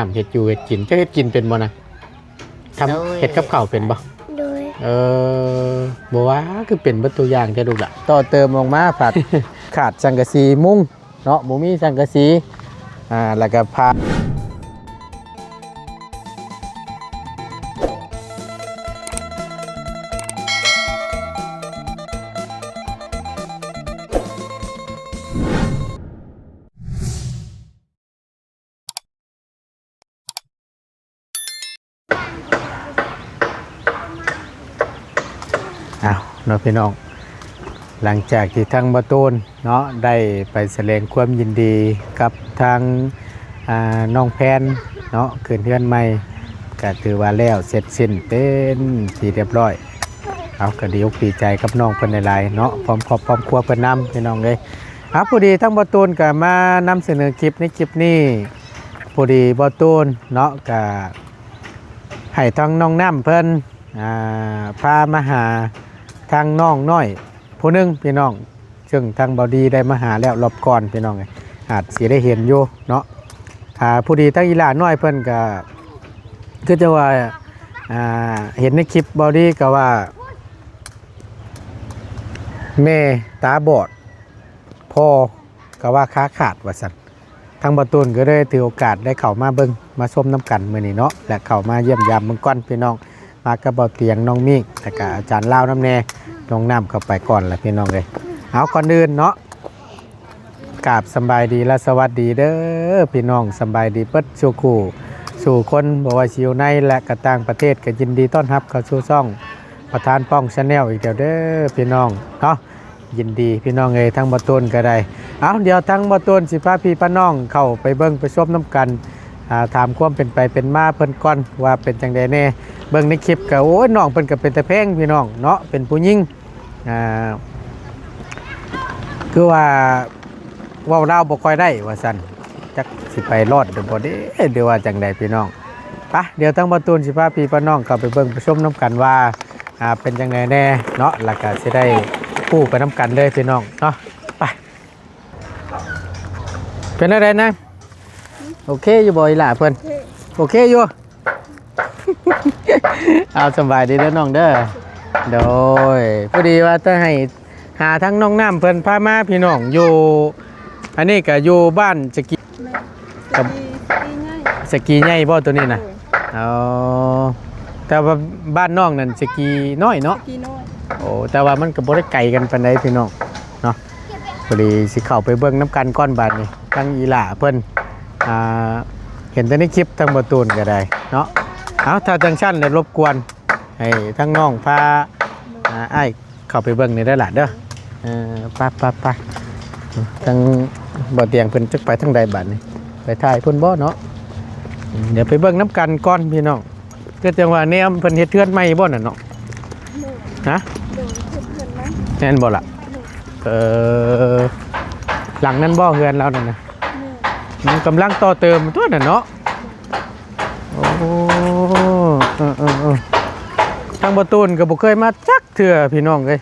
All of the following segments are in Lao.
ນ້ຳເຮັດຢູ່ເຮັດກິນ. ເຈົ້າເຮັດກິນເປັນບໍ່ນະ? ທຳ ໂດຍ ເຮັດກັບເຂົ້າເປັນບໍ່? ໂດຍ ເອີ ບໍ່ວ່າຄືເປັນເບິດທຸກຢ່າງແທ້ລູກຫຼະ. ຕໍ່ເຕີມອອກມາພັດ ຂາດສັງກະສີມຸງເນາະ ບໍ່ມີສັງກະສີ ອ່າ ແລ້ວກໍຜ້າ. ອ້າວ ເນາະພີ່ນ້ອງ ຫຼັງຈາກທີ່ທາງບ່າວໂຕນເນາະ ໄດ້ໄປສະແດງຄວາມຍິນດີກັບທາງ ອ່າ ນ້ອງແພນເນາະ ຂຶ້ນເຮືອນໃໝ່ ກະຖືວ່າແລ້ວເສັດສິ້ນເປັນທີ່ຮຽບຮ້ອຍ. ເອົາ ກະດີອົກດີໃຈກັບນ້ອງເພິ່ນຫຼາຍໆເນາະ ພ້ອມຄອບພ້ອມຄົວເພິ່ນນຳ ພີ່ນ້ອງເອີຍ. ອ່າ ພໍດີທາງບ່າວໂຕນກໍມານຳສະເໜີຄລິບໃນຄລິບນີ້ ພໍດີບ່າວໂຕນເນາະ ກໍໃຫ້ທາງນ້ອງນ້ຳເພິ່ນ ອ່າ ພາມາຫາທາງນ້ອງນ້ອຍຜູ້ໜຶ່ງພີ່ນ້ອງ ເຊິ່ງທາງບ່າວດີໄດ້ມາຫາແລ້ວລອບກ່ອນພີ່ນ້ອງ ອາດຊິໄດ້ເຫັນຢູ່ເນາະ. ອ່າ ພໍດີທາງອີ່ຫຼ້ານ້ອຍເພິ່ນກໍຄືຈະວ່າ ອ່າ ເຫັນໃນຄລິບບ່າວດີກໍວ່າ ແມ່ຕາບອດ ພໍ່ກໍວ່າຂາຂາດວ່າຊັ້ນ. ທາງບ່າວໂຕນກໍເລີຍຖືໂອກາດໄດ້ເຂົ້າມາເບິ່ງມາຊົມນຳກັນມື້ນີ້ເນາະ ແລະ ເຂົ້າມາຢ້ຽມຢາມເບິ່ງກ່ອນພີ່ນ້ອງ ມາກັບບ່າວຕຽງ ນ້ອງມິກ ແລະກະອາຈານລາວນຳແດ່. ນ້ອງນ້ຳເຂົ້າໄປກ່ອນລະພີ່ນ້ອງເອີຍ. ເອົາ ກ່ອນອື່ນເນາະ ກາບສຳບາຍດີ ແລະ ສະຫວັດດີເດີພີ່ນ້ອງ ສຳບາຍດີເບິດສູ່ຄູ່ສູ່ຄົນ ບໍ່ວ່າຊິຢູ່ໃນ ແລະ ກະຕ່າງປະເທດ ກະຍິນດີຕ້ອນຮັບເຂົ້າສູ່ຊ່ອງປະທານປ້ອງ Channel ອີກແລ້ວເດີພີ່ນ້ອງເນາະ. ຍິນດີພີ່ນ້ອງເອີຍ ທາງບ່າວໂຕນກໍໄດ້. ເອົາ ດຽວທາງບ່າວໂຕນຊິພາພີ່ພານ້ອງເຂົ້າໄປເບິ່ງໄປຊົມນຳກັນ ອ່າ ຖາມຄວາມເປັນໄປເປັນມາເພິ່ນກ່ອນວ່າເປັນຈັ່ງໃດແດ່. ເບິ່ງໃນຄລິບກໍ ໂອ້ຍ ນ້ອງເພິ່ນກໍເປັນຕາແພງພີ່ນ້ອງເນາະ ເປັນຜູ້ຍິງ ອ່າ ຄືວ່າເວົ້າລາວບໍ່ຄ່ອຍໄດ້ວ່າຊັ້ນ ຈັກຊິໄປລອດຫຼືບໍ່ເດ້ ຫຼືວ່າຈັ່ງໃດພີ່ນ້ອງ. ໄປ ດຽວທາງບ່າວໂຕນຊິພາພີ່ພານ້ອງເຂົ້າໄປເບິ່ງໄປຊົມນຳກັນວ່າ ອ່າ ເປັນຈັ່ງໃດແດ່ເນາະ ແລ້ວກະຊິໄດ້ຮູ້ໄປນຳກັນເລີຍພີ່ນ້ອງເນາະ. ໄປ ເປັນແນວໃດນາງ ໂອເຄຢູ່ບໍ່ອີ່ຫຼ້າເພິ່ນ? ໂອເຄ ໂອເຄຢູ່. ເອົາ ສະບາຍດີເດີນ້ອງເດີ. ໂດຍ ພໍດີວ່າຈະໃຫ້ຫາທາງນ້ອງນ້ຳເພິ່ນພາມາພີ່ນ້ອງ ຢູ່ ອັນນີ້ກະຢູ່ບ້ານສະກີ ແມ່ນ ກັບ ສະກີ ສະກີໃຫຍ່ ສະກີໃຫຍ່ບໍ່ໂຕນີ້ນະ? ໂດຍ ອໍ ແຕ່ວ່າບ້ານນ້ອງນັ້ນສະກີນ້ອຍເນາະ? ສະກີນ້ອຍ. ໂອ້ ແຕ່ວ່າມັນກໍບໍ່ໄດ້ໄກກັນປານໃດພີ່ນ້ອງເນາະ. ພໍດີຊິເຂົ້າໄປເບິ່ງນຳກັນກ່ອນບາດນີ້ ທາງອີ່ຫຼ້າເພິ່ນ ອ່າ ເຫັນແຕ່ໃນຄລິບທາງບ່າວໂຕນກໍໄດ້ເນາະ. ເອົາ ຖ້າຈັ່ງຊັ້ນແລ້ວລົບກວນໃຫ້ທາງນ້ອງພາ ອ່າ ອ້າຍ ເຂົ້າໄປເບິ່ງນີ້ໄດ້ລະເດີ. ເອີ ໄປ ໄປ ໄປ ທາງບ່າວຕຽງເພິ່ນຈັກໄປທາງໃດບາດນີ້ ໄປຖ່າຍພຸ້ນບໍ່ເນາະ? ອືມ ດຽວໄປເບິ່ງນຳກັນກ່ອນພີ່ນ້ອງ. ຄືຈັ່ງວ່າແນມເພິ່ນເຮັດເຮືອນໃໝ່ບໍ່ນັ້ນເນາະ? ໂດຍ ຮະ? ໂດຍ ເຮັດເຮືອນໃໝ່. ແມ່ນບໍ່ລະ? ໂດຍ ເອີ ຫຼັງນັ້ນບໍ່ເຮືອນລາວນັ້ນນະ? ແມ່ນ ມັນກຳລັງຕໍ່ເຕີມຕົວນັ້ນເນາະ. ໂອ້ ເອີໆໆ ທາງບ່າວໂຕນກໍບໍ່ເຄີຍມາຈັກເທື່ອພີ່ນ້ອງເອີຍ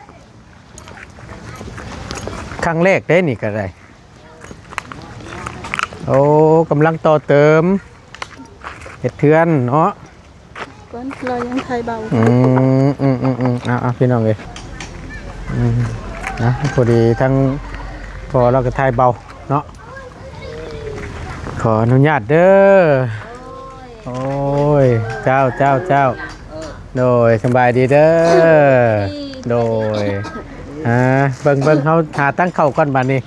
ຄັ້ງແລກເດ້ນີ້ກໍໄດ້. ໂອ້ ກຳລັງຕໍ່ເຕີມເຮັດເຮືອນເນາະ. ກ່ອນ ລາວຍັງຖ່າຍເບົາ. ອືມ ອືມໆໆ ເອົາໆ ພີ່ນ້ອງເອີຍ ອືມ ນະ ພໍດີທາງພໍ່ລາວກໍຖ່າຍເບົາເນາະ. ຂໍອະນຸຍາດເດີ. ໂອ້ຍ ເຈົ້າ ເຈົ້າ ເຈົ້າ ໂດຍ ສະບາຍດີເດີ. ໂດຍ ອ່າ ເບິ່ງ ເບິ່ງ ເຮົາຫາຕັ້ງເຂົ້າກ່ອນບາດນີ້.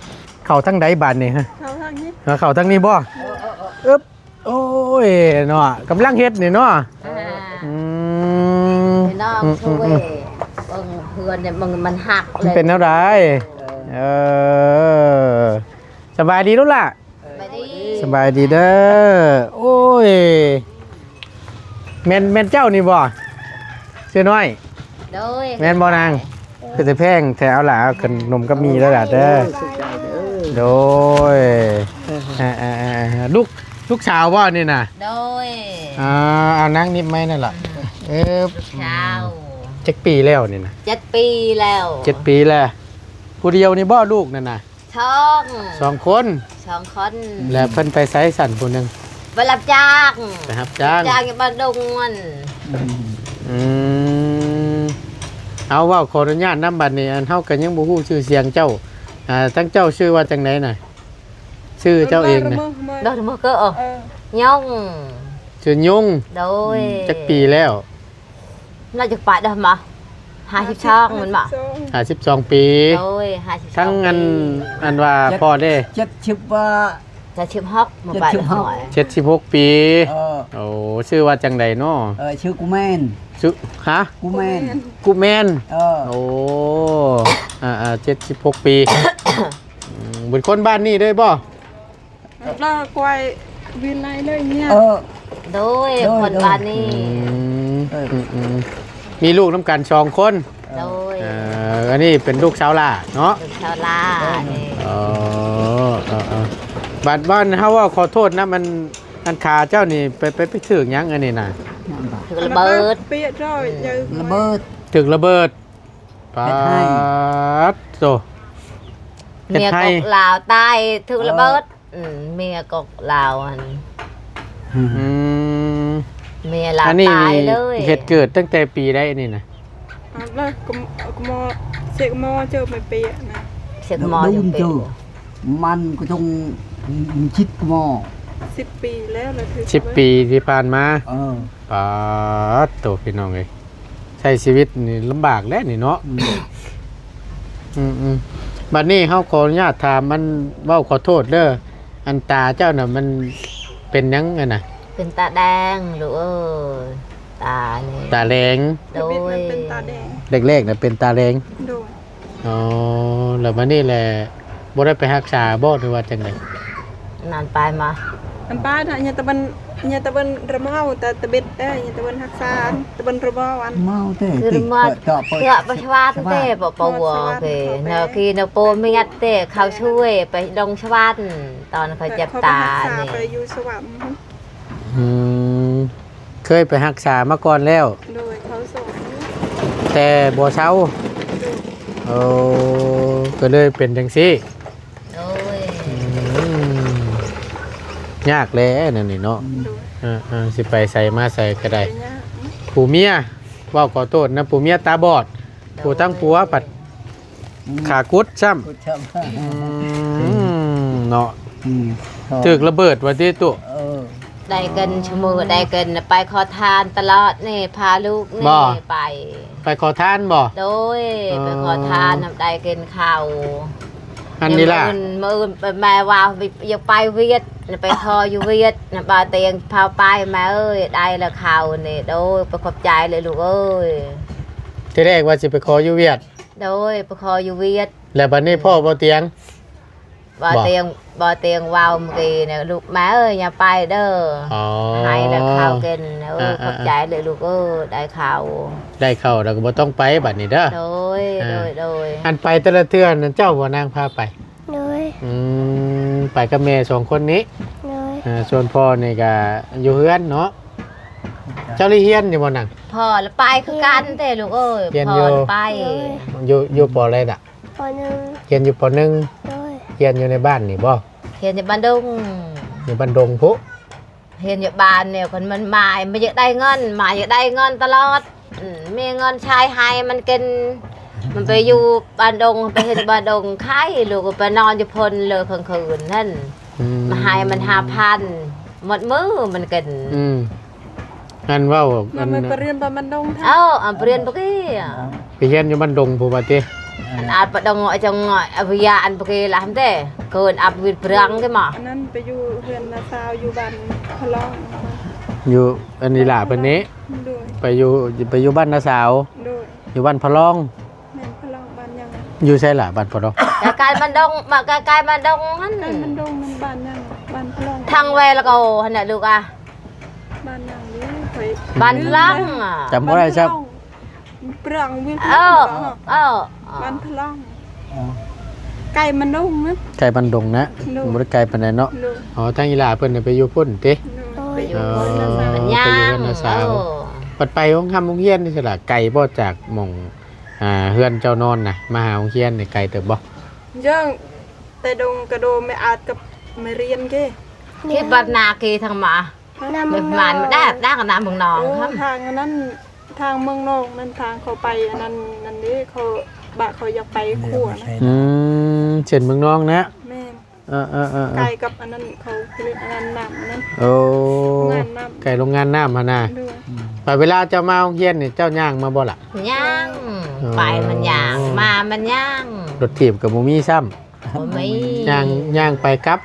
ເຂົ້າທາງໃດບາດນີ້? ເຂົ້າທາງນີ້ ເອີ ເຂົ້າທາງນີ້ບໍ່? ເອີ ອຶບ ໂອ້ຍເນາະ ກຳລັງເຮັດນີ້ເນາະ. ອ່າ ອືມ ພີ່ນ້ອງ ອືມ ຊ່ວຍ ອືມ ເບິ່ງເຮືອນນີ້ ມັນ ມັນຫັກ ມັນເປັນແນວໃດ? ເອີ ເອີ ສະບາຍດີລູກຫຼ້າ. ສະບາຍດີ ສະບາຍດີເດີ. ໂອ້ຍ ແມ່ນ ແມ່ນເຈົ້ານີ້ບໍ່ ຊື່ນ້ອຍ? ໂດຍ ແມ່ນບໍ່ນາງ? ຄືຊິແພງແທ້ ເອົາຫຼ້າ ເອົາຂະໜົມກັບໝີ່ແລ້ວຫຼ້າເດີ. ໂດຍ ເອີ ເອີ ເອີ ເອີ ລູກ ລູກສາວບໍ່ນີ້ນະ? ໂດຍ ອ່າ ເອົານາງນິບໄມ້ນັ້ນລະ. ອືມ ເອີ ລູກສາວ. ຈັກປີແລ້ວນີ້ນະ? ເຈັດປີແລ້ວ. ເຈັດປີແລ້ວ. ຜູ້ດຽວນີ້ບໍ່ ລູກນັ້ນນະ? ສອງ ສອງຄົນ ສອງຄົນ. ແລ້ວເພິ່ນໄປໃສຊັ້ນຜູ້ໜຶ່ງ? ໄປຮັບຈ້າງ ໄປຮັບຈ້າງ ຮັບຈ້າງຢູ່ບ້ານດົງນັ້ນ. ອືມ ອືມ ເອົາ ເວົ້າ ຂໍອະນຸຍາດນຳ ບັດນີ້ ອັນ ເຮົາກໍຍັງບໍ່ຮູ້ຊື່ສຽງເຈົ້າ. ອ່າ ທັງເຈົ້າຊື່ວ່າຈັ່ງໃດນະ? ຊື່ເຈົ້າເອງນະ? ດອກເດີເມີເກີ ເອີ ຍົງ ຊື່ຍົງ. ໂດຍ ອືມ ຈັກປີແລ້ວ? ໜ້າຈະປາຍດອກມະ ຫ້າສິບສອງແມ່ນບໍ່? ຫ້າສິບສອງປີ. ໂດຍ ຫ້າສິບສອງ ທັງອັນ ອັນວ່າພໍ່ເດ້? ເຈັດສິບ ວ່າ ເຈັດສິບຫົກ ມາປາຍ ເຈັດສິບຫົກ ເຈັດສິບຫົກປີ. ເອີ ໂອ້ ຊື່ວ່າຈັ່ງໃດເນາະ? ເອີ ຊື່ກຸແມນ. ຊື່ ຮະ? ກຸແມນ ກຸແມນ. ເອີ ໂອ້ ອ່າໆ ເຈັດສິບຫົກປີ. ອືມ ເປັນຄົນບ້ານນີ້ເລີຍບໍ່? ລາວກວາຍວິໄລເລີຍເນຍ. ເອີ ໂດຍ ໂດຍ ຄົນບ້ານນີ້. ອືມ ເອີ ອືມໆ ມີລູກນຳກັນສອງຄົນ. ໂດຍ ເອີ ອັນນີ້ເປັນລູກສາວຫຼ້າເນາະ? ລູກສາວຫຼ້ານີ້. ອໍ ເອີໆ ບັດວ່າເຮົາເວົ້າຂໍໂທດນຳ ອັນ ອັນຂາເຈົ້ານີ້ ໄປ ໄປ ໄປຖືກຫຍັງອັນນີ້ນະ? ຖືກລະເບີດ. ລະເບີດ. ຖືກລະເບີດ. ປາດໂຕ ເຮັດໃຫ້ ເມຍກົກລາວຕາຍຖືກລະເບີດ. ເອີ ອືມ ເມຍກົກລາວຫັ້ນ. ອືມ ເມຍລາວຕາຍເລີຍ. ອັນນີ້ເຮັດເກີດຕັ້ງແຕ່ປີໃດນີ້ນະ? ອ່າ ແລ້ວກໍ ກໍໝໍ ເສກໝໍເຈີໄປເປຍນະ ເສກໝໍເຈີໄປເປຍ. ມັນກໍຕ້ອງ ອືມ ຊິບໝໍ ສິບປີແລ້ວລະ ສິບປີທີ່ຜ່ານມາ. ເອີ ປາດໂຕ ພີ່ນ້ອງເອີຍ. ໃຊ້ຊີວິດນີ້ລຳບາກແຫຼະນີ້ເນາະ. ອືມ ອືມໆ ບັດນີ້ເຮົາຂໍອະນຸຍາດຖາມ ອັນ ເວົ້າຂໍໂທດເດີ ອັນຕາເຈົ້ານະ ມັນເປັນຫຍັງຫັ້ນນະ? ເປັນຕາແດງລູກເອີຍ ຕານີ້ ຕາແດງ. ໂດຍ ທຳອິດມັນເປັນຕາແດງ ແລກໆນະເປັນຕາແດງ. ໂດຍ. ອໍ ແລ້ວບັດນີ້ແຫຼະ ບໍ່ໄດ້ໄປຮັກສາບໍ່ ຫຼືວ່າຈັ່ງໃດ? ນັ້ນໄປມາ ອັນໄປນະ ຍາຕະເບິ່ນ ຍາຕະເບິ່ນລະເມົາ ແຕ່ຕະບິດເດ້ ຍາຕະເບິ່ນຮັກສາ ຕະເບິ່ນລະເມົາ ອັນເມົາແຕ່ຕິດເຈາະ ເຈາະປັດສະວະແຕ່ ບໍ່ປະວົເກ ເນາະ ກີນະໂປມຽດແຕ່ ເຂົາຊ່ວຍໄປດົງສະຫວັນ ຕອນເຂົາເຈັບຕານີ້ ໄປຢູ່ສະຫວັນ. ອືມ ເຄີຍໄປຮັກສາມາກ່ອນແລ້ວ? ໂດຍ ເຂົາສອນຢູ່ ແຕ່ບໍ່ເຊົາ. ໂດຍ. ໂອ້ ກໍເລີຍເປັນຈັ່ງຊີ້. ໂດຍ. ອືມ ຍາກແຫຼະແນວນີ້ເນາະ. ໂດຍ. ເອີໆ ຊິໄປໃສມາໃສກໍໄດ້ ຜູ້ເມຍ ເວົ້າຂໍໂທດນະ ຜູ້ເມຍຕາບອດ ໂດຍ ຜູ້ທັງຜົວພັດ ອືມ ຂາກຸດຊ້ຳ ກຸດຊ້ຳ. ອືມ ເນາະ. ອືມ ຖືກລະເບີດວ່າຕິຕຸ? ເອີ ໄດ້ເງິນຊຸມື້ ໄດ້ເງິນໄປຂໍທານຕະຫຼອດນີ້ ພາລູກນີ້ໄປ ໄປຂໍທານບໍ່? ໂດຍ. ອໍ ໄປຂໍທານນຳ ໄດ້ກິນເຂົ້າ. ອັນນີ້ລະ ມື້ອື່ນ ມື້ອື່ນແມ່ວ່າຢາກໄປຫວຽດ ໄປຂໍຢູ່ຫວຽດ ບ່າວຕຽງພາໄປ ແມ່ເອີຍ ໄດ້ລະເຂົ້ານີ້. ໂດຍ ໄປຂອບໃຈເລີຍລູກເອີຍ. ທີແລກວ່າຊິໄປຂໍຢູ່ຫວຽດ? ໂດຍ ໄປຂໍຢູ່ຫວຽດ. ແລ້ວບັດນີ້ພໍ້ບໍ່ຕຽງ? ບໍ່ຕຽງ ບໍ່ຕຽງເວົ້າມື້ກີ້ນະ ລູກແມ່ເອີຍ ຢ່າໄປເດີ. ອໍ ໃຫ້ແລ້ວເຂົ້າກິນ. ເອີ ອ່າໆໆ ຂອບໃຈເລີຍລູກເອີຍ ໄດ້ເຂົ້າ ໄດ້ເຂົ້າແລ້ວກໍບໍ່ຕ້ອງໄປບັດນີ້ເດີ. ໂດຍ ອ່າ ໂດຍໆ ອັນໄປແຕ່ລະເທື່ອນັ້ນເຈົ້າບໍ່ນາງພາໄປ? ໂດຍ. ອືມ ໄປກັບແມ່ສອງຄົນນີ້? ໂດຍ. ອ່າ ສ່ວນພໍ່ນີ້ກໍຢູ່ເຮືອນເນາະ. ເຈົ້າໄດ້ຮຽນຢູ່ບໍ່ນາງ? ພໍ່ລະໄປຄືກັນເດ້ລູກເອີຍ. ຮຽນຢູ່ ພໍ່ລະໄປ. ໂດຍ. ຢູ່ ຢູ່ ປໍ ໃດລະ? ປໍໜຶ່ງ. ຮຽນຢູ່ ປໍໜຶ່ງ. ໂດຍ. ຮຽນຢູ່ໃນບ້ານນີ້ບໍ່? ຮຽນຢູ່ບ້ານດົງ. ຢູ່ບ້ານດົງພຸ້ນ. ຮຽນຢູ່ບ້ານນີ້ ຄັນມັນມາ ມັນຢາກໄດ້ເງິນ ມາຢາກໄດ້ເງິນຕະຫຼອດ. ອືມ ມີເງິນໃຊ້ໃຫ້ມັນກິນ. ມັນໄປຢູ່ບ້ານດົງ ໄປເຮັດບ້ານດົງ ໄຂ້ລູກໄປນອນຢູ່ພຸ້ນເລີຍກາງຄືນຫັ້ນ. ອືມ ມາໃຫ້ມັນຫ້າພັນ ໝົດມື້ມັນກິນ. ອືມ ອັນເວົ້າ ມັນ ອັນ ໄປຮຽນບ້ານດົງ. ເອີ ອັນໄປຮຽນປະກີ້ ໄປຮຽນຢູ່ບ້ານດົງພຸ້ນວ່າຕິ. ອັນອາດປະດົງ ອາດຈະ ອາດວິຍາອັນປະກີ້ລະຫັ້ນເດ້ ເກີນອັບວິດເບຣັງເດ້ມາ. ອັນນັ້ນໄປຢູ່ເຮືອນນ້າສາວຢູ່ບ້ານພະລອງ. ຢູ່ອັນນີ້ລະເພິ່ນນີ້. ໂດຍ. ໄປຢູ່ ໄປຢູ່ບ້ານນ້າສາວ. ໂດຍ. ຢູ່ບ້ານພະລອງ. ແມ່ນ ພະລອງ ບ້ານຫຍັງ? ຢູ່ໃສລະ ບ້ານພະລອງ? ໃກ້ໆ ບ້ານດົງ ມາໃກ້ໆ ບ້ານດົງຫັ້ນ. ໃກ້ບ້ານດົງ ມັນບ້ານຫຍັງ? ບ້ານພະລອງ ທາງແວລະກອຫັ້ນນະລູກອະ. ບ້ານຫຍັງນີ້? ຂ້ອຍ ບ້ານພະລອງ ຈຳບໍ່ໄດ້ຊ້ຳ. ພະລອງ ເອີ ເອີ ບ້ານພະລອງ. ອໍ ໃກ້ບ້ານດົງນະ ໃກ້ບ້ານດົງນະ. ໂດຍ. ບໍ່ໄດ້ໄກປານໃດເນາະ. ໂດຍ. ອໍ ທາງອີ່ຫຼ້າເພິ່ນໄປຢູ່ພຸ້ນຕິ? ໂດຍ. ໄປຢູ່ ອໍ ໄປຢູ່ເຮືອນນ້າສາວ. ບັດໄປໂຮງຮ່ຳໂຮງຮຽນນີ້ຊິລະ ໄກບໍ່ຈາກໝ່ອງ ອ່າ ເຮືອນເຈົ້ານອນນະ ມາຫາໂຮງຮຽນນີ້ໄກເຕີບບໍ່? ເຢີ ແຕ່ດົງກະໂດແມ່ອາດກັບແມ່ຮຽນເກ. ເຂດບ້ານນາເກທາງມາ ທາງໜ້າເມືອງນອກ ແບບບ້ານມາແດດ ທາງໜ້າເມືອງນອກ ໂອ້ ທາງອັນນັ້ນ ທາງເມືອງນອກນັ້ນ ທາງເຂົາໄປອັນນັ້ນ ນັ້ນເດ້ ເຂົາ ບ້ານເຂົາຢາກໄປຂົວນະ ອືມ ເສັ້ນເມືອງນອກນະ ແມ່ນ ເອີໆໆໆ ໃກ້ກັບອັນນັ້ນ ເຂົາເອີ້ນອັນນັ້ນ ນ້ຳນັ້ນ ໂອ້ ໂຮງງານນ້ຳ ໃກ້ໂຮງງານນ້ຳຫັ້ນນະ ໂດຍ ແບບເວລາເຈົ້າມາໂຮງຮຽນນີ້ ເຈົ້າຍ່າງມາບໍ່ລະ? ຍ່າງ ອໍ ໄປມັນຍ່າງ ມາມັນຍ່າງ ລົດຖີບກໍບໍ່ມີຊ້ຳ ບໍ່ມີ ຍ່າງ ຍ່າງໄປກັບ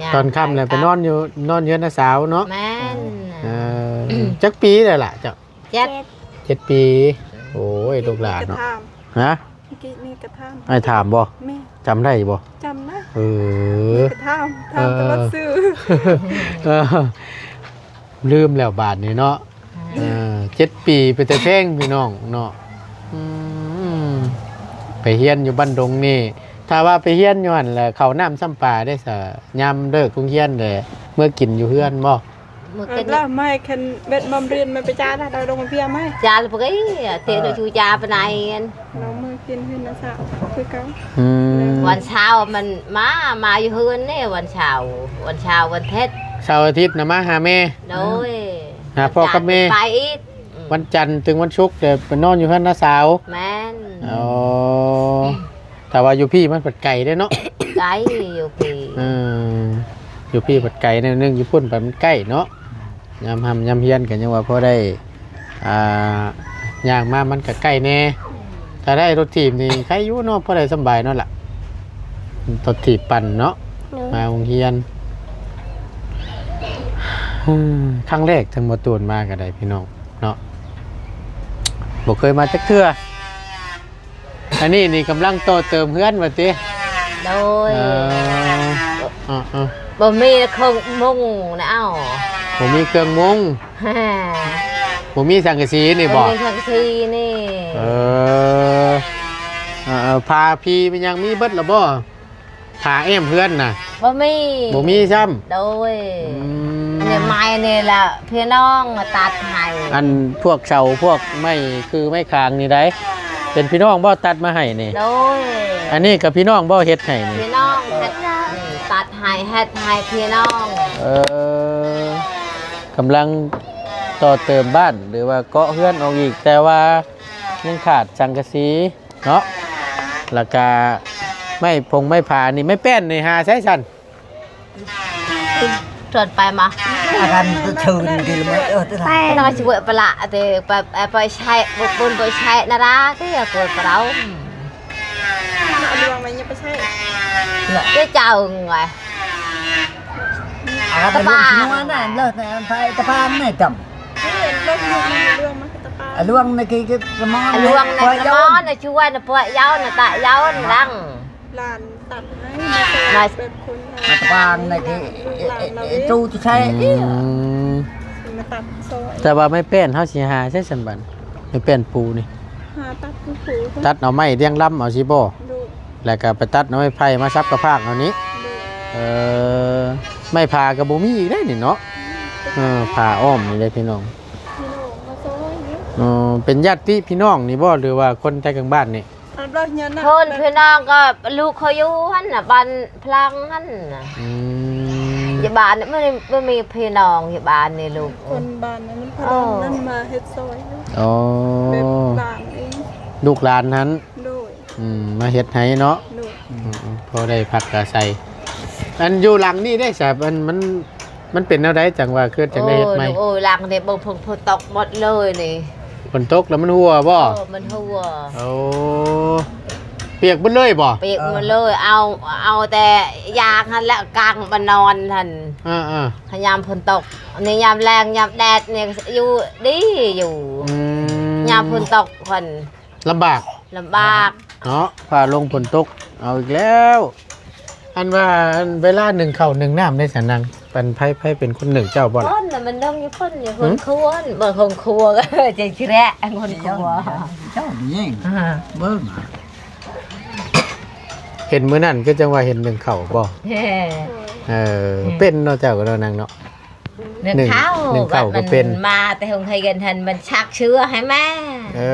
ຍ່າງ ຕອນຄ່ຳແລ້ວໄປນອນຢູ່ ນອນເຮືອນນ້າສາວເນາະ ແມ່ນ ເອີ ຈັກປີແລ້ວລະເຈົ້າ? ເຈັດ ເຈັດປີ ໂອ້ຍ ລູກຫຼານເນາະ ຮະ? ເມື່ອກີ້ນີ້ກໍຖາມ ອ້າຍຖາມບໍ່? ແມ່ນ ຈຳໄດ້ບໍ່? ຈຳໄດ້ ເອີ ນີ້ກໍຖາມ ຖາມແຕ່ວ່າຊື່ ເອີ ລືມແລ້ວບາດນີ້ເນາະ ເອີ ເຈັດປີ ເປັນຕາແພງພີ່ນ້ອງເນາະ ອືມ ໄປຮຽນຢູ່ບ້ານດົງນີ້ ຖ້າວ່າໄປຮຽນຢູ່ຫັ້ນແຫຼະ ເຂົ້ານ້ຳຊ້ຳປາເດ້ສະ ຍາມເລີກໂຮງຮຽນແຫຼະ ເມືອກິນຢູ່ເຮືອນບໍ່? ເອີ ລະໄມ້ຄັນເບັດມອມຮຽນມາໄປຈ້າລະ ດອຍດົງເພຍໄມ້ ຈ້າລະປະກະອີ ເຕະໂດຍຊູຈາປະໄນ ລອງມື້ກິນເຮືອນນາສາວຄືເກົ່າ ອືມ ວັນເສົາມັນມາ ມາຢູ່ເຮືອນເດ້ ວັນເສົາ ວັນເສົາ ວັນອາທິດ ເສົາອາທິດນະມາຫາແມ່ ໂດຍ ຫາພໍ່ກັບແມ່ ໄປອີກ ອືມ ວັນຈັນເຖິງວັນສຸກແຕ່ໄປນອນຢູ່ເຮືອນນ້າສາວ ແມ່ນ ອໍ ຖ້າວ່າຢູ່ພີ້ມັນພັດໄກເດ້ເນາະ ໄກຢູ່ພີ້ ເອີ ຢູ່ພີ້ພັດໄກໜ້ອຍໜຶ່ງ ຢູ່ພຸ້ນໄປມັນໃກ້ເນາະ ຍາມຮ່ຳຍາມຮຽນກໍຍັງວ່າພໍໄດ້ ອ່າ ຍ່າງມາມັນກໍໃກ້ແດ່ ຖ້າໄດ້ລົດຖີບນີ້ໃຄຢູ່ເນາະ ພໍໄດ້ສຳບາຍເນາະລະ ລົດຖີບປັ່ນເນາະ ໂດຍ ມາໂຮງຮຽນ ຄັ້ງແລກທັງໝົດໂຕນມາກໍໄດ້ພີ່ນ້ອງເນາະ ບໍ່ເຄີຍມາຈັກເທື່ອ ອັນນີ້ນີ້ກຳລັງຕໍ່ເຕີມເຮືອນວ່າຕິ? ໂດຍ ເອີ ເອີໆ ບໍ່ມີເຄື່ອງມຸງນະ ເອົ້າ ບໍ່ມີເຄື່ອງມຸງ ບໍ່ມີສັງກະສີນີ້ບໍ່? ບໍ່ມີສັງກະສີນີ້ ເອີ ເອີ ເອີ ຜ້າພີແມ່ນຫຍັງມີເບິດລະບໍ່? ຜ້າແອ້ມເຮືອນນະ ບໍ່ມີ ບໍ່ມີຊ້ຳ ໂດຍ ອືມ ອັນນີ້ໄມ້ນີ້ລະພີ່ນ້ອງຕັດໃຫ້ ອັນພວກເສົາພວກໄມ້ຄືໄມ້ຄາງນີ້ໃດ ເປັນພີ່ນ້ອງບໍ່ຕັດມາໃຫ້ນີ້? ໂດຍ ອັນນີ້ກໍພີ່ນ້ອງບໍ່ເຮັດໃຫ້ນີ້? ພີ່ນ້ອງເຮັດ ຕັດໃຫ້ເຮັດໃຫ້ພີ່ນ້ອງ ເອີ ກຳລັງຕໍ່ເຕີມບ້ານ ຫຼືວ່າເກາະເຮືອນອອກອີກ ແຕ່ວ່າຍັງຂາດສັງກະສີ ເນາະ ແລ້ວກະໄມ້ພົງໄມ້ຜານີ້ ໄມ້ແປ້ນນີ້ຫາໃສຊັ້ນ? ເຊີນໄປມາ ອາການເຊີນດີລະເມີ ເອີ ໄປ ນ້ອຍຊິເວີຍປະລະເຕ ໄປ ໄປໃຊ້ ບຸນໄປໃຊ້ນາລາເຕ ກວດປະເອົາ ລວງໄວ້ຍັງໄປໃຊ້ ເຈົ້າເອີຍ ອາການຕະປາ ລວງຊິນົວນະ ເລີກນະ ໄປຕະປານະຈຳ ລວງນະ ລວງນະ ກະມອນ ລວງນະ ກະມອນນະ ຊວຍນະ ປວຍເຍົານະ ຕະເຍົານະ ດັງ ຫຼານຕັດໃຫ້ ມາ ມາແບບຄົນ ມາຕະປານໃນທີ່ ລູກຫຼານລາວເດ້ ຕູ້ຈະໃຊ້ ອືມ ມາຕັດຊອຍ ແຕ່ວ່າໄມ້ແປ້ນເຮົາຊິຫາໃສຊັ້ນບັດ ໄມ້ແປ້ນປູນີ້ ຫາຕັດຄືປູ ຕັດເອົາໄມ້ລຽງລຳເອົາຊີ້ບໍ່? ໂດຍ ແລ້ວກໍໄປຕັດເອົາໄມ້ໄຜ່ມາສັບກະພາກເອົານີ້ ໂດຍ ເອີ ໄມ້ຜາກໍບໍ່ມີອີກເດ້ນີ້ເນາະ ອືມ ເອີ ຜາອ້ອມນີ້ເດ້ພີ່ນ້ອງ ພີ່ນ້ອງມາຊອຍຢູ່ ອໍ ເປັນຍາດຕິພີ່ນ້ອງນີ້ບໍ່ ຫຼືວ່າຄົນແຕ່ກາງບ້ານນີ້? ຄົນພີ່ນ້ອງກໍລູກເຂົາຢູ່ຫັ້ນນະ ບ້ານພະລັງຫັ້ນນະ ອືມ ຢູ່ບ້ານມັນບໍ່ມີພີ່ນ້ອງ ຢູ່ບ້ານນີ້ລູກ ຄົນບ້ານນັ້ນມັນພະລັງນັ້ນມາເຮັດຊອຍ ອໍ ແບບຫຼານເອງ ລູກຫຼານຫັ້ນ ໂດຍ ອືມ ມາເຮັດໃຫ້ເນາະ ໂດຍ ອືມ ພໍໄດ້ພັກອາໄສ ອັນຢູ່ຫຼັງນີ້ເດ້ຊະ ມັນ ມັນ ມັນເປັນແນວໃດຈັ່ງວ່າຄືຈັ່ງໄດ້ເຮັດໃໝ່? ໂອ້ຍ ໂອ້ຍ ຫຼັງນີ້ເບິ່ງ ຝົນ ຝົນຕົກໝົດເລີຍນີ້ ຝົນຕົກແລ້ວມັນຮົ່ວບໍ່? ເອີ ມັນຮົ່ວ ໂອ້ ປຽກໝົດເລີຍບໍ່? ປຽກໝົດເລີຍ ເອົາ ເອົາແຕ່ຢາງຫັ້ນແຫຼະ ກາງມານອນຫັ້ນ ເອີໆ ຍາມຝົນຕົກ ນີ້ຍາມແລ້ງຍາມແດດນີ້ຢູ່ດີຢູ່ ອືມ ຍາມຝົນຕົກຫັ້ນ ລຳບາກ ລຳບາກເນາະ ຟ້າລົງຝົນຕົກ ເອົາອີກແລ້ວ ອັນວ່າ ອັນເວລາໜຶ້ງເຂົ້າໜຶ້ງນ້ຳໄດ້ສະນາງ ອັນໃຜ ໃຜເປັນຄົນໜຶ້ງ ເຈົ້າບໍ່ລະ? ຄົນນະມັນໜຶ້ງຢູ່ພຸ້ນ ຢູ່ ຫືມ? ຄົນຄົວ ເບິ່ງຄົນຄົວ ເຈົ້າຊິແລະຄົນຄົວ ເຈົ້ານີ້ ອ່າ ເບິ່ງ ເຫັນມື້ນັ້ນຄືຈັ່ງວ່າເຫັນໜຶ້ງເຂົ້າບໍ່? ເອີ ເອີ ເປັນເນາະ ເຈົ້າກໍເນາະ ນາງເນາະ ໜຶ້ງ ໜຶ້ງເຂົ້າ ໜຶ້ງເຂົ້າກໍເປັນ ມາແຕ່ໂຮງຮຽນຫັ້ນ ມັນຊັກເສື້ອໃຫ້ແມ່ ເອີ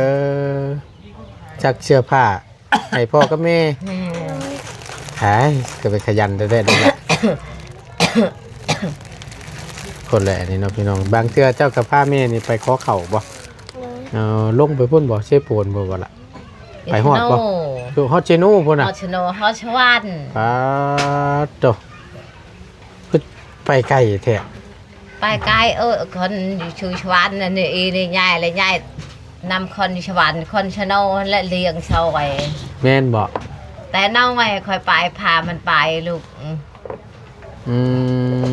ຊັກເສື້ອຜ້າໃຫ້ພໍ່ກັບແມ່ ແມ່ນ ຫາຍ ກໍເປັນຂະຫຍັນແທ້ໆເດ້ລະ ຄົນແຫຼະນີ້ເນາະພີ່ນ້ອງ. ບາງເທື່ອເຈົ້າກໍພາແມ່ນີ້ໄປຂໍເຂົ້າບໍ່? ໂດຍ. ເອີ ລົງໄປພຸ້ນບໍ່? ເຊໂປນບໍ່ ບໍ່ລະ? ໄປຮອດບໍ່? ຮອດເຊໂນພຸ້ນນະ? ຮອດເຊໂນ ຮອດສະຫວັນ. ປາດໂທ້ ຄືໄປໄກແທ້. ໄປໄກ ເອີ ຄົນຢູ່ສະຫວັນ ອັນນີ້ ອີນີ້ຍ້າຍລະຍ້າຍນຳຄົນສະຫວັນ ຄົນສະໂນຫັ້ນແຫຼະລ້ຽງຊ່ອຍ. ແມ່ນບໍ່? ແຕ່ນ້ອຍຂ້ອຍໄປ ພາມັນໄປລູກ. ອືມ ອື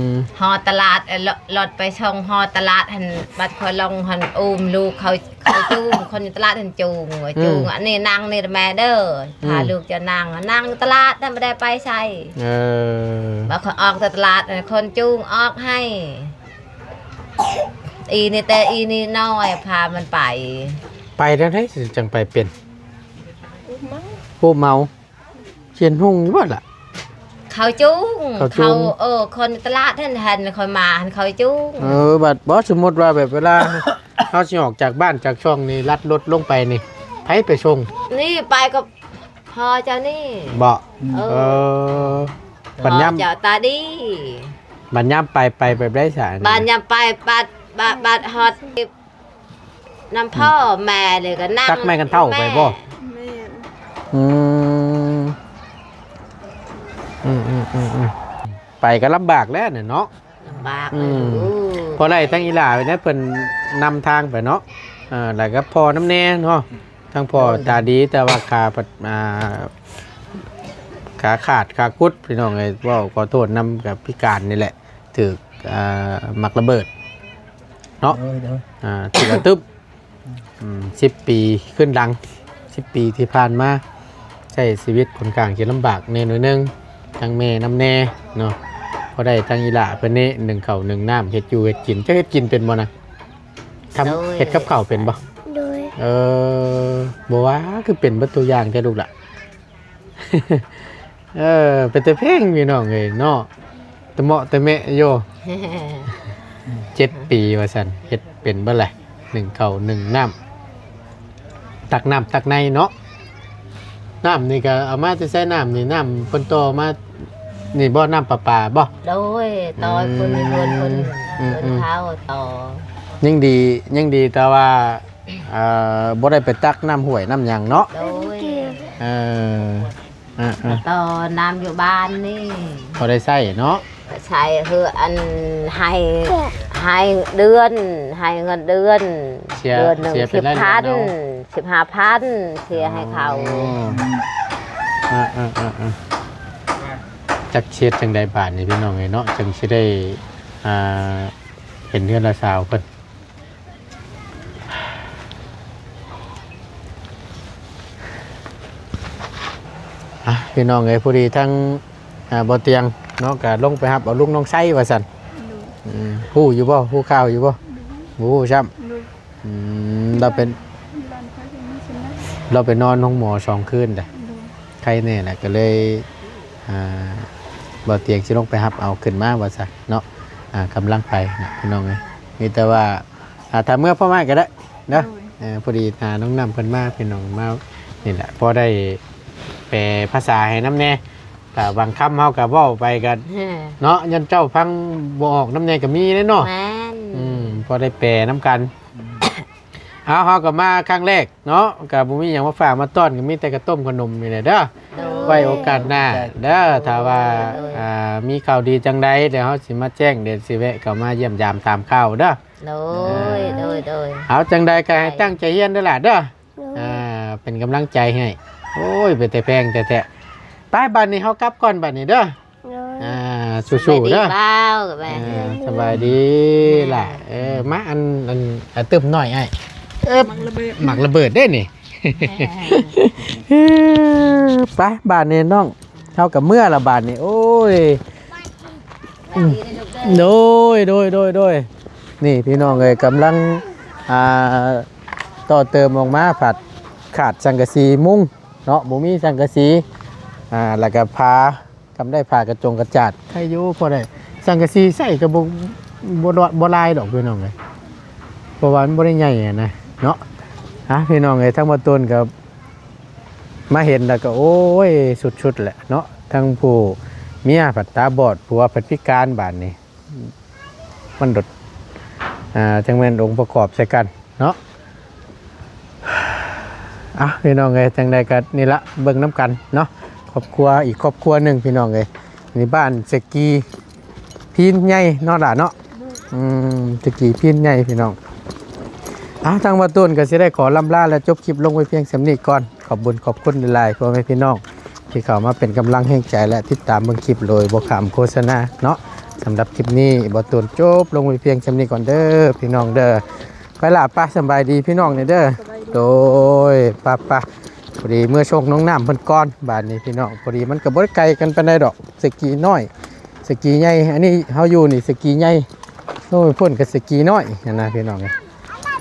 ມ ຮອດຕະຫຼາດ ເອີ ລົດໄປສົ່ງຮອດຕະຫຼາດຫັ້ນ ບັດຂ້ອຍລົງຫັ້ນ ອຸ້ມລູກເຂົາ ເຂົາຈູງ ຄົນຢູ່ຕະຫຼາດຫັ້ນຈູງ ອືມ ຈູງ ອັນນີ້ນັ່ງນີ້ແມ່ເດີ ອືມ ພາລູກເຈົ້ານັ່ງ ນັ່ງຕະຫຼາດນັ້ນ ບໍ່ໄດ້ໄປໃສ. ເອີ ບາດຂ້ອຍອອກແຕ່ຕະຫຼາດ ຄົນຈູງອອກໃຫ້ ອີນີ້ແຕ່ອີນີ້ນ້ອຍ ພາມັນໄປ. ໄປແນວໃດຈຶ່ງໄປເປັນ? ອຸ້ມເມົາ ອຸ້ມເມົາ. ຊິເຫັນຮຸ່ງຢູ່ບໍ່ລະ? ເຂົາຈູງ ເຂົາຈູງ ເຂົາ ເອີ ຄົນຕະຫຼາດຫັ້ນ ຫັ້ນຂ້ອຍມາຫັ້ນເຂົາຈູງ. ເອີ ບັດບໍ່ ສົມມຸດວ່າແບບເວລາເຮົາຊິອອກຈາກບ້ານຈາກຊ່ອງນີ້ ລັດລົດລົງໄປນີ້ ໃຜໄປສົ່ງ? ນີ້ໄປກັບພໍ່ເຈົ້ານີ້. ບໍ່? ເອີ ເອີ ບັດຍາມ ພໍ່ເຈົ້າຕາດີ. ບັດຍາມໄປ ໄປແບບໃດຊະ? ບັດຍາມໄປ ບັດ ບັດ ບັດຮອດ ນຳພໍ່ແມ່ເລີຍກໍນັ່ງ ຕັກໄມ້ກັນເທົ້າໄປບໍ່? ແມ່ນ. ອືມ ອືມໆໆໆ ໄປກໍລຳບາກແລ້ວເນາະ ລຳບາກ. ອືມ ພໍໄດ້ທັງອີ່ຫຼ້າໄປນະ ເພິ່ນນຳທາງໄປເນາະ. ເອີ ແລ້ວກໍພໍ່ນຳແດ່ເນາະ ທັງພໍ່ຕາດີ ແຕ່ວ່າຂາ ອ່າ ຂາຂາດຂາກຸດ ພີ່ນ້ອງເອີຍ. ເວົ້າຂໍໂທດນຳ ກໍພິການນີ້ແຫຼະ ຖືກ ອ່າ ໝາກລະເບີດເນາະ. ໂດຍ ໂດຍ ອ່າ ຖືກກະຕຶບ ອືມ ສິບປີຂຶ້ນຫຼັງ ສິບປີທີ່ຜ່ານມາ ໃຊ້ຊີວິດຂ້ອນຂ້າງຈະລຳບາກແດ່ໜ້ອຍໜຶ່ງ ທັງແມ່ນຳແດ່ເນາະ. ພໍໄດ້ທັງອີ່ຫຼ້າເພິ່ນນີ້ ໜຶ້ງເຂົ້າໜຶ້ງນ້ຳ ເຮັດຢູ່ເຮັດກິນ. ເຈົ້າເຮັດກິນເປັນບໍ່ນະ? ທຳ ໂດຍ ເຮັດກັບເຂົ້າເປັນບໍ່? ໂດຍ. ເອີ ບໍ່ວ່າ ຄືເປັນເບິດທຸກຢ່າງແທ້ລູກຫຼະ. ເອີ ເປັນຕາແພງພີ່ນ້ອງເອີຍເນາະ ຕະເໝາະຕະແມະຢູ່. ເຈັດປີວ່າຊັ້ນ ເຮັດເປັນເບິດແຫຼະ ໜຶ້ງເຂົ້າໜຶ້ງນ້ຳ ຕັກນ້ຳຕັກໃນເນາະ. ນ້ຳນີ້ກໍເອົາມາແຕ່ໃສ? ນ້ຳນີ້ ນ້ຳເພິ່ນຕໍ່ມານີ້ບໍ່? ນ້ຳປະປາບໍ່? ໂດຍ ຕໍ່ ອືມ ເພິ່ນ ເພິ່ນ ອືມ ເພິ່ນ ອືມ ເຂົາຕໍ່. ຍັງດີ ຍັງດີແຕ່ວ່າ ເອີ ບໍ່ໄດ້ໄປຕັກນ້ຳຫ້ວຍນ້ຳຫຍັງເນາະ. ໂດຍ ເອີ ອ່າໆ ຕໍ່ນ້ຳຢູ່ບ້ານນີ້ ພໍໄດ້ໃຊ້ເນາະ. ໃຊ້ເຮືອ ອັນ ໃຫ້ ໃຫ້ເດືອນ ໃຫ້ເງິນເດືອນ ເສຍ ເດືອນໜຶ່ງ ເສຍເປັນລາຍເດືອນເນາະ ສິບພັນ ສິບຫ້າພັນ ເສຍໃຫ້ເຂົາ. ອໍ ອ່າໆໆໆ ຈັກຊິເຮັດຈັ່ງໃດບາດນີ້ພີ່ນ້ອງເອີຍເນາະ ຈຶ່ງຊິໄດ້ ອ່າ ເຫັນເຮືອນລາວສາວເພິ່ນ. ອ່ະ ພີ່ນ້ອງເອີຍ ພໍດີທາງ ອ່າ ບໍ່ຕຽງເນາະ ກະລົງໄປຮັບເອົາລຸງນ້ອງໄຊວ່າຊັ້ນ. ໂດຍ ອືມ ຮູ້ຢູ່ບໍ່? ຮູ້ຂ່າວຢູ່ບໍ່? ໂດຍ ບໍ່ຮູ້ຊ້ຳ. ໂດຍ ອືມ ລາວເປັນ ລາວໄປນອນໂຮງໝໍສອງຄືນແລ້ວ. ໂດຍ ໄຄແນ່ແຫຼະ ກໍເລີຍ ອ່າ ບໍ່ຕຽງຊິລົງໄປຮັບເອົາຂຶ້ນມາວ່າຊະເນາະ. ອ່າ ກຳລັງໄປນະ ພີ່ນ້ອງເອີຍ ມີແຕ່ວ່າ ອ່າ ຖ້າເມືອພ້ອມອ້າຍກໍໄດ້ເນາະ. ໂດຍ ເອີ ພໍດີ ອ່າ ນ້ອງນ້ຳເພິ່ນມາ ພີ່ນ້ອງມາ ນີ້ແຫຼະ ພໍໄດ້ແປພາສາໃຫ້ນຳແດ່. ຖ້າບາງຄຳເຮົາກໍເວົ້າໄປກໍ ເອີ ເນາະ ຢ້ານເຈົ້າຟັງບໍ່ອອກນຳແດ່ກໍມີເດ້ເນາະ. ແມ່ນ ອືມ ພໍໄດ້ແປນຳກັນ. ເອົາ ເຮົາກໍມາຄັ້ງແລກເນາະ ກໍບໍ່ມີຫຍັງມາຝາກມາຕ້ອນ ກໍມີແຕ່ກະຕົ້ມຂະໜົມນີ້ແຫຼະເດີ. ໂດຍ ໄວ້ໂອກາດໜ້າເດີ ໂດຍ ຖ້າວ່າ ໂດຍ ອ່າ ມີຂ່າວດີຈັ່ງໃດ ດຽວເຮົາຊິມາແຈ້ງ ດຽວຊິແວະເຂົ້າມາຢ້ຽມຢາມຕາມຂ່າວເດີ. ໂດຍ ໂດຍ ໂດຍ ເອົາ ຈັ່ງໃດກໍໃຫ້ຕັ້ງໃຈຮຽນເດີຫຼ້າເດີ. ໂດຍ ອ່າ ເປັນກຳລັງໃຈໃຫ້. ໂອ້ຍ ເປັນແຕ່ແພງແທ້ໆ. ໄປ ບາດນີ້ເຮົາກັບກ່ອນບາດນີ້ເດີ. ໂດຍ ອ່າ ສູ້ໆເດີ. ສະບາຍດີ ອ່າ ສະບາຍດີ ອ່າ ຫຼ້າ. ເອີ ມາ ອັນ ອັນ ອາ ຕື່ມໜ້ອຍອ້າຍ. ເອີ ໝາກລະເບີດ ໝາກລະເບີດເດ້ນີ້. ໄປ ບາດນີ້ນ້ອງ ເຮົາກໍເມືອລະບາດນີ້. ໂອ້ຍ ອືມ ໂດຍ ໂດຍ ໂດຍ ໂດຍ. ນີ້ພີ່ນ້ອງເອີຍ ກຳລັງ ອ່າ ຕໍ່ເຕີມອອກມາ ພັດຂາດສັງກະສີມຸງເນາະ ບໍ່ມີສັງກະສີ ອ່າ ແລ້ວກໍຜ້າ ກຳໄດ້ຜ້າກະຈົງກະຈາດ ໃຄຢູ່ ພໍໄດ້ ສັງກະສີໃຊ້ກໍບໍ່ ບໍ່ ບໍ່ຫຼາຍດອກພີ່ນ້ອງເອີຍ ເພາະວ່າມັນບໍ່ໄດ້ໃຫຍ່ຫັ້ນນະເນາະ. ອ່ະ ພີ່ນ້ອງເອີຍ ທາງບ່າວໂຕນກໍມາເຫັນແລ້ວກໍ ໂອ້ຍ ສຸດໆແຫຼະເນາະ ທັງຜູ້ ເມຍພັດຕາບອດ ຜົວພັດພິການ ບາດນີ້ ມັນໂດດ ອ່າ ຈັ່ງແມ່ນອົງປະກອບໃສ່ກັນເນາະ. ເອົາ ພີ່ນ້ອງເອີຍ ຈັ່ງໃດກໍນີ້ລະ ເບິ່ງນຳກັນເນາະ ຄອບຄົວອີກຄອບຄົວໜຶ່ງ ພີ່ນ້ອງເອີຍ. ນີ້ບ້ານສະກີພີນໃຫຍ່ເນາະຫຼ້າເນາະ. ອືມ ສະກີພີນໃຫຍ່ ພີ່ນ້ອງ. ເອົາ ທາງບ່າວຕູນກໍຊິໄດ້ຂໍລ່ຳລາ ແລະ ຈົບຄລິບລົງໄວ້ພຽງສ່ຳນີ້ກ່ອນ. ຂອບບຸນຂອບຄຸນຫຼາຍໆ ພໍ່ແມ່ພີ່ນ້ອງ ທີ່ເຂົ້າມາເປັນກຳລັງແຮງໃຈ ແລະ ຕິດຕາມເບິ່ງຄລິບໂດຍບໍ່ຂ້າມໂຄສະນາເນາະ. ສຳລັບຄລິບນີ້ ບ່າວຕູນຈົບລົງໄວ້ພຽງສ່ຳນີ້ກ່ອນເດີ ພີ່ນ້ອງເດີ. ໄປລະ ໄປ ສະບາຍດີພີ່ນ້ອງນີ້ເດີ. ສະບາຍດີ. ໂດຍ ໄປໆ ພໍດີເມືອສົ່ງນ້ອງນ້ຳເພິ່ນກ່ອນ ບາດນີ້ພີ່ນ້ອງ. ພໍດີມັນກໍບໍ່ໄດ້ໄກກັນປານໃດດອກ ສະກີນ້ອຍ ສະກີໃຫຍ່. ອັນນີ້ເຮົາຢູ່ນີ້ສະກີໃຫຍ່ ໂອ້ຍ ພຸ້ນກໍສະກີນ້ອຍຫັ້ນນະ ພີ່ນ້ອງ.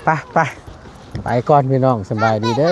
ໄປໆ ໄປກ່ອນພີ່ນ້ອງ ສະບາຍດີເດີ.